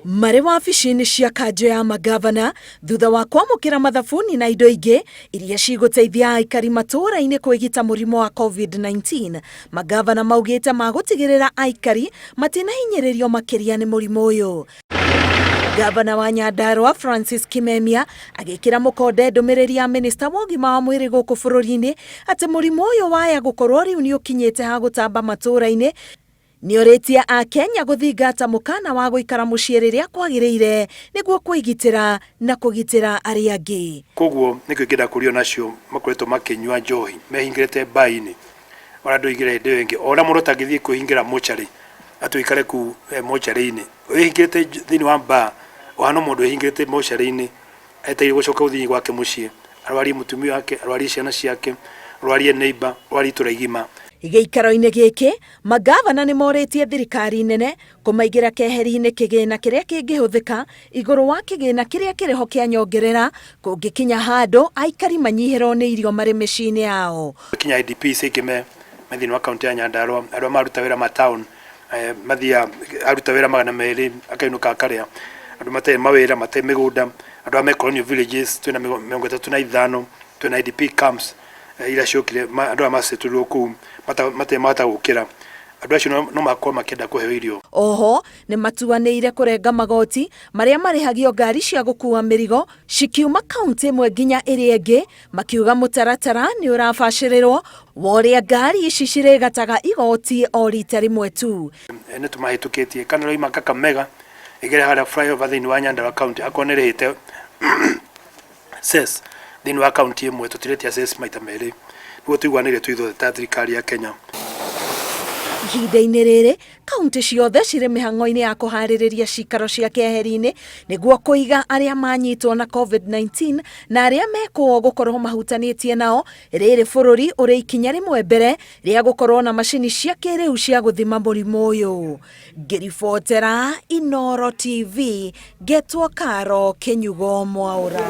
Marĩ wabici-inĩ cia kanjũ ya mangavana thutha wa kwamũkĩra mathabuni na indo ingĩ iria cigũteithia aikari matũũra-inĩ kwĩgita mũrimũ wa COVID-19, mangavana maugĩte magũtigĩrĩra aikari matinahinyĩrĩrio makĩria nĩ mũrimũ ũyũ. Gavana wa Nyandarua Francis Kimemia agĩkĩra mũkonde ndũmĩrĩri ya minista wa ũgima wa mwĩrĩ gũkũ bũrũri-inĩ atĩ mũrimũ ũyũ waya gũkorwo rĩu nĩ ũkinyĩte ha gũtamba matũũra-inĩ. Nĩorĩtie Akenya gũthingata mũkana wa gũikara mũciĩ rĩrĩa kwagĩrĩire nĩguo kwĩgitĩra na kũgitĩra arĩa angĩ. Koguo nĩkĩo ingĩenda kũrio nacio makoretwo makĩnyua njohi mehingĩrĩte mbainĩ ona ndũigire hĩndĩ ĩyo ĩngĩ ona mũndũ atangĩthiĩ kwĩhingĩra mocarĩ atĩ ũikare kũu mocarĩ-inĩ wĩhingĩrĩte thĩinĩ wa mbaa ũhana mũndũ wĩhingĩrĩte mocarĩ-inĩ etereire gũcoka gũthiĩ gwake mũciĩ arwarie mũtumia wake arwarie ciana ciake arwarie neighbor arwarie itũra igima. Gĩikaro-inĩ gĩkĩ, mangavana nĩ morĩtie thirikari nene kũmaigĩra keheri-inĩ kĩgĩna kĩrĩa kĩngĩhũthĩka igũrũ wa kĩgĩna kĩrĩa kĩrĩho kĩa nyongerera kũngĩkinya handũ aikari manyihĩrwo nĩ irio marĩ mĩciĩ-inĩ yao. Kinya IDPs aingĩ me thĩinĩ wa kaunti ya Nyandarua arĩa maruta wĩra ma town mathiaga aruta wĩra 200 akainũka akarĩa andũ matarĩ mawĩra matarĩ mĩgũnda andũ arĩa me colonial villages twĩna 35 twĩna IDP camps iria ciokire andũ aya macetũrirwo kũu matarĩ mahota gũkĩra andũ acio no makorwo makĩenda kũheo irio. Oho nĩ matuanĩire kũrenga magoti marĩa marĩhagio ngari cia gũkua mĩrigo cikiuma kaunti ĩmwe nginya ĩrĩa ĩngĩ, makiuga mũtaratara nĩ ũrabacĩrĩrwo wa ũrĩa ngari ici cirĩgataga igoti o rita rĩmwe tu. Nĩ tũmahĩtũkĩtie kana roima Kakamega ĩgere harĩa flyover thĩinĩ wa Nyandarua county akorwo nĩ ĩrĩhĩte cess thĩinĩ wa kaunti ĩmwe tũtiretia cess maita merĩ nĩguo tũiguanĩire twĩ ithuothe ta thirikari ya Kenya. Ihinda-inĩ rĩrĩ, kaunti ciothe cirĩ mĩhang'o-inĩ ya kũharĩrĩria cikaro cia keheri-inĩ nĩguo kũiga arĩa manyitwo na COVID-19 na arĩa mekũo gũkorwo mahutanĩtie nao. Rĩrĩ bũrũri ũrĩ ikinya rĩmwe mbere rĩa gũkorwo na macini cia kĩrĩu cia gũthima mũrimũ ũyũ. Ngĩribotera Inooro TV, ngetwo Karo Kĩnyugo Mwaũra.